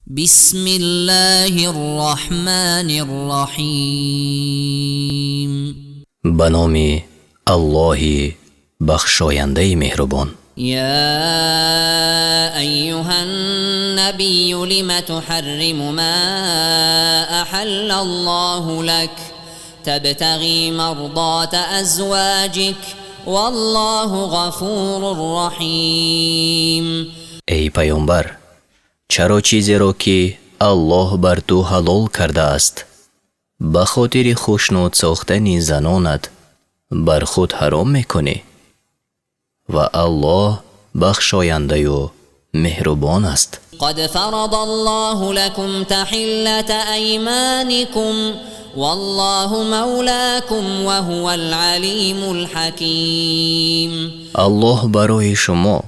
بسم الله الرحمن الرحيم. Ба номи Аллоҳи бахшояндаи меҳрубон. يا أيها النبي لم تحرم ما أحل الله لك تبتغي مرضات أزواجك والله غفور رحيم. Эй паёмбар, чаро чизеро, ки Аллоҳ бар ту ҳалол кардааст, ба хотири хушнуд сохтани занонат бар худ ҳаром мекунӣ? Ва Аллоҳ бахшояндаю меҳрубон аст. قد فرض الله لكم تحلة أيمانكم والله مولاكم وهو العليم الحكيم. Аллоҳ барои шумо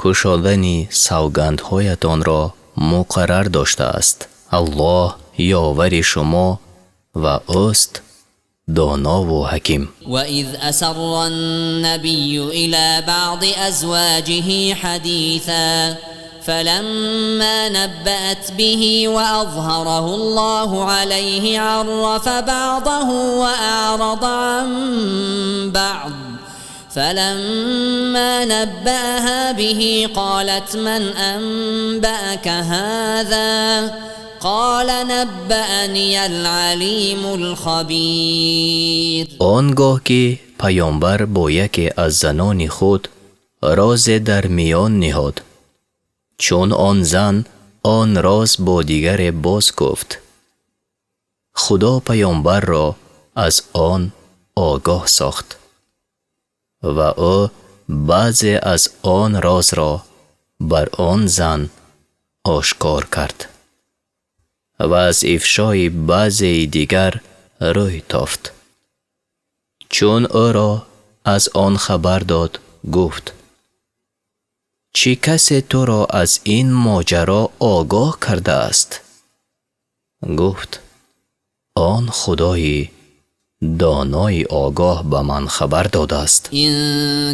кушодани савгандҳоятонро муқаррар доштааст. Аллоҳ ёвари шумо ва ӯст донову ҳаким. وإذ أسر النبي إلى بعض أزواجه حديثا فلما نبأت به وأظهره الله عليه عرف بعضه وأعرض عن بعض، فلما نبأها به قالت من أنبأك هذا؟ قال نبأني العليم الخبير. Он гоҳ ки паёмбар бо яке аз занони худ розе дар миён ниҳод, чун он зан он роз бо дигаре боз гуфт, Худо паёмбарро аз он огоҳ сохт ва ӯ баъзе аз он розро бар он зан ошкор кард ва аз ифшои баъзеи дигар рӯй тофт. Чун ӯро аз он хабар дод, гуфт: «Чӣ касе туро аз ин моҷаро огоҳ кардааст?» Гуфт: «Он Худои донои огоҳ ба ман хабар додааст». إن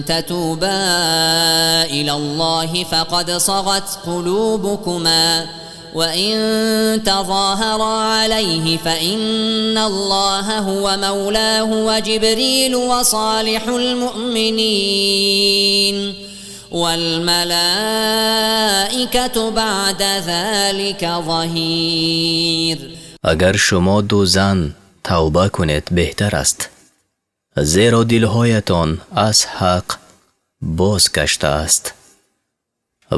تتوبا إلى الله فقد صغت قلوبكما وإن تظاهرا عليه فإن الله هو مولاه وجبريل وصالح المؤمنين والملائكة بعد ذلك ظهير. Агар шумо ду зан тавба кунед, беҳтар аст, зеро дилҳоятон аз ҳақ бозгаштааст,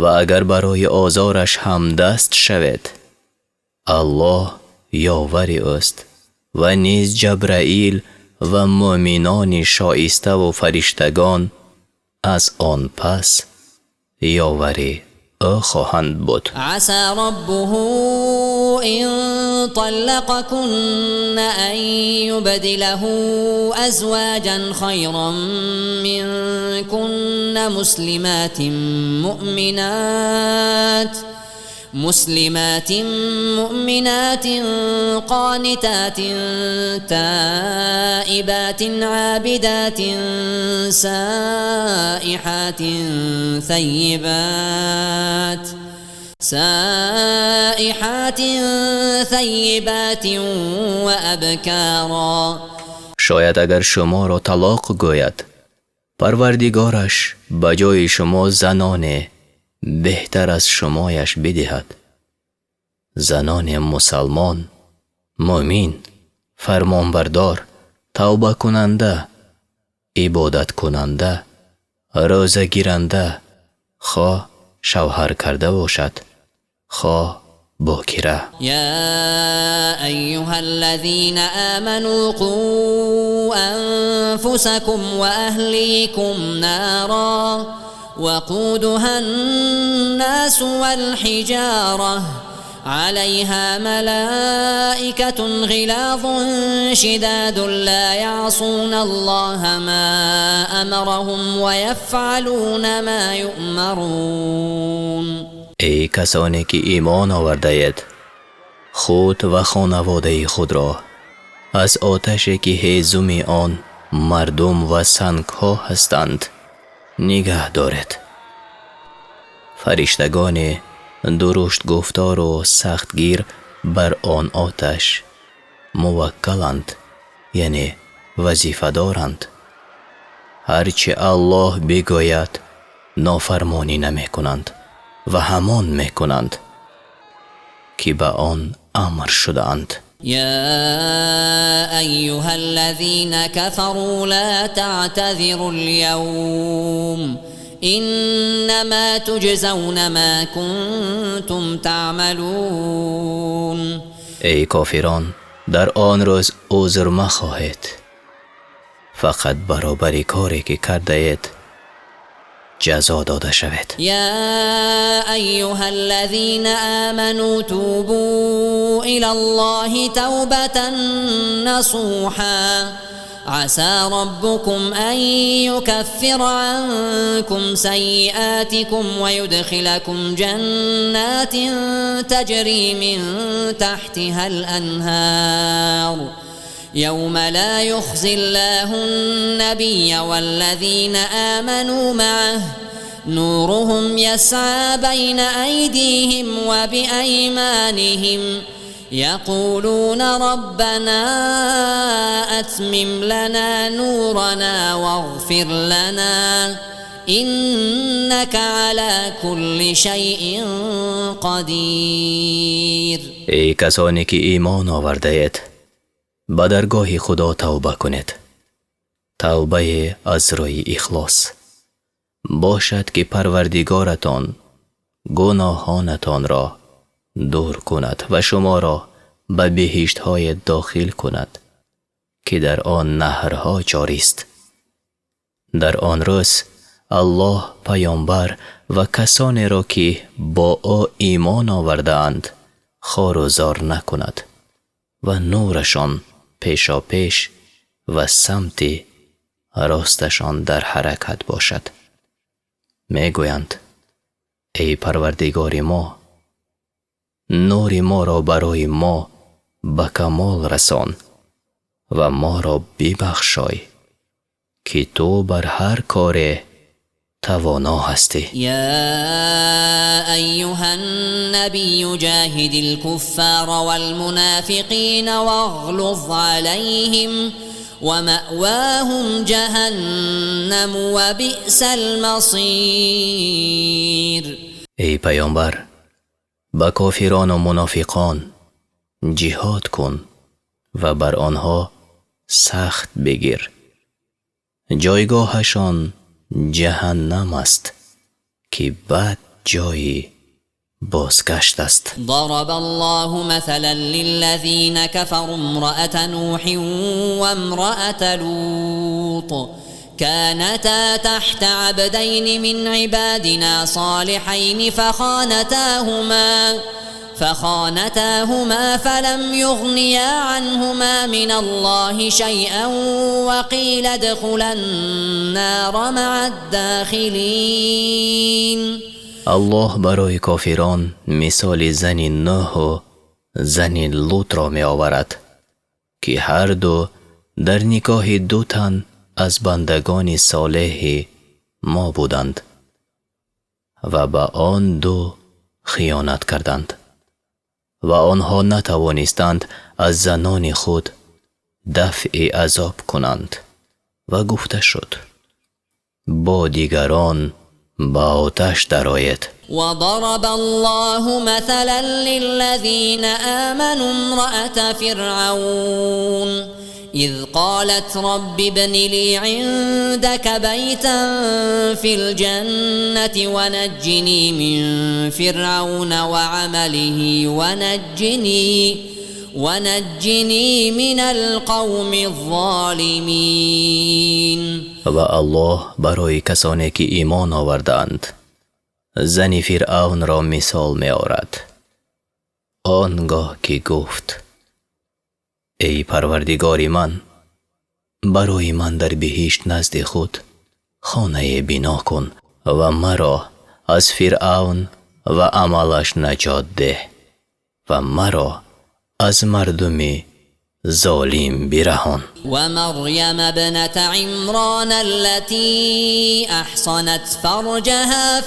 ва агар барои озораш ҳамдаст шавед, Аллоҳ ёвари ӯст ва низ Ҷабраил ва мӯъминони шоиставу фариштагон аз он пас ёвари ӯ хоҳанд буд. عسى ربه إن طلقكن أن يبدله أزواجا خيرا منكن مسلمات مؤمنات قانتات تائبات عابدات سائحات ثيبات وأبكارا. Шояд агар шуморо талоқ гӯяд, Парвардигораш ба ҷои шумо заноне беҳтар аз шумояш бидиҳад, заноне мусалмон, мӯмин, фармонбардор, тавбакунанда, ибодаткунанда, рӯзагиранда, хоҳ шавҳар карда бошад, хоҳ бокира. يا أيها الذين آمنوا قوا أنفسكم وأهليكم نارا وقودها الناس والحجارة عليها ملائكة غلاظ شداد لا يعصون الله ما أمرهم ويفعلون ما يؤمرون. Эй касоне ки имон овардаед, худ ва хонаводаи худро аз оташе, ки ҳезуми он мардум ва сангҳо ҳастанд, нигаҳ доред. Фариштагоне Дуруштгуфтор ва сахтгир бар он оташ муваккаланд, яъне вазифадоранд. Ҳар чи Аллоҳ бигӯяд нофармонӣ намекунанд ва ҳамон мекунанд ки ба он амр шудаанд. يا أيها الذين كفروا لا تعتذروا اليوم إنما تجزون ما كنتم تعملون. Эй кофирон, дар он рӯз узр махоҳед, фақат баробари коре ки кардаед ҷазо дода шавед. يا أيها الذين آمنوا توبوا إلى الله توبة نصوحا عسى ربكم أن يكفر عنكم سيئاتكم ويدخلكم جنات تجري من تحتها الأنهار يوم لا يخزي الله النبي والذين آمنوا معه نورهم يسعى بين أيديهم وبأيمانهم يقولون ربنا أتمم لنا نورنا واغفر لنا إنك على كل شيء قدير. Эй касоне ки имон овардаед, ба даргоҳи Худо тавба кунед, тавбае аз рӯи ихлос. Бошад ки Парвардигоратон гуноҳонатонро дур кунад ва шуморо ба биҳиштҳое дохил кунад, ки дар он наҳрҳо ҷорист. Дар он рӯз Аллоҳ паёмбар ва касонеро ки бо ӯ имон овардаанд хору зор накунад ва нурашон пешопеш ва самти росташон дар ҳаракат бошад. Мегӯянд: эй Парвардигори мо, нури моро барои мо ба камол расон ва моро бибахшой, ки ту бар ҳар коре тавоно ҳастӣ. يا أيها النبي جاهد الكفار والمنافقين واغلظ عليهم ومأواهم جهنم وبئس المصير. Эй паёмбар, ба кофирон ва мунофиқон ҷиҳод кун ва бар онҳо сахт бигир. Ҷойгоҳашон ҷаҳаннам аст, ки бад ҷои бозгашт аст. ضرب الله مثلا للذين كفروا امرأة نوح وامرأة لوط كانتا تحت عبدين من عبادنا صالحين فخانتاهما فلم يغنيا عنهما من الله شيئا وقيل ادخلا النار مع الداخلين. Аллоҳ барои кофирон мисоли зани Нӯҳу зани Лутро меоварад, ки ҳар ду дар никоҳи ду тан аз бандагони солеҳи мо буданд ва ба он ду хиёнат карданд ва онҳо натавонистанд аз занони худ дафъи азоб кунанд ва гуфта шуд: бо дигарон ба оташ дароед. وضرب الله مثلا للذين آمنوا امرأة فرعون إذ قالت رب ابن لي عندك بيتا في الجنة ونجني من فرعون وعمله ونجني من القوم الظالمين. Ва Аллоҳ барои касоне ки имон овардаанд зани Фиръавнро мисол меорад, он гоҳ ки гуфт: эй Парвардигори ман, барои ман дар биҳишт назди худ хонае бино кун ва маро аз Фиръавн ва амалаш наҷот деҳ ва маро аз мардуми золим бираҳон. ومريم ابنة عمران التي أحصنت فرجها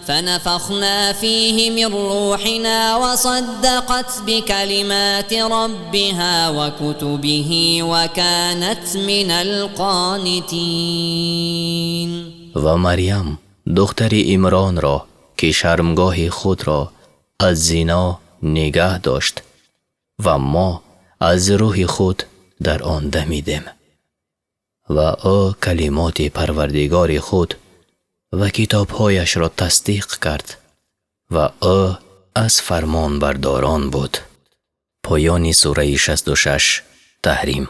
فنفخنا فيه من روحنا وصدقت بكلمات ربها وكتبه وكانت من القانتين. Ва Марьям, духтари Имронро, ки шармгоҳи худро аз зино нигаҳ дошт ва мо аз рӯҳи худ дар он дамидем ва ӯ калимоти Парвардигори худ ва китобҳояшро тасдиқ кард ва ӯ аз фармонбардорон буд. Поёни сураи 66, Таҳрим.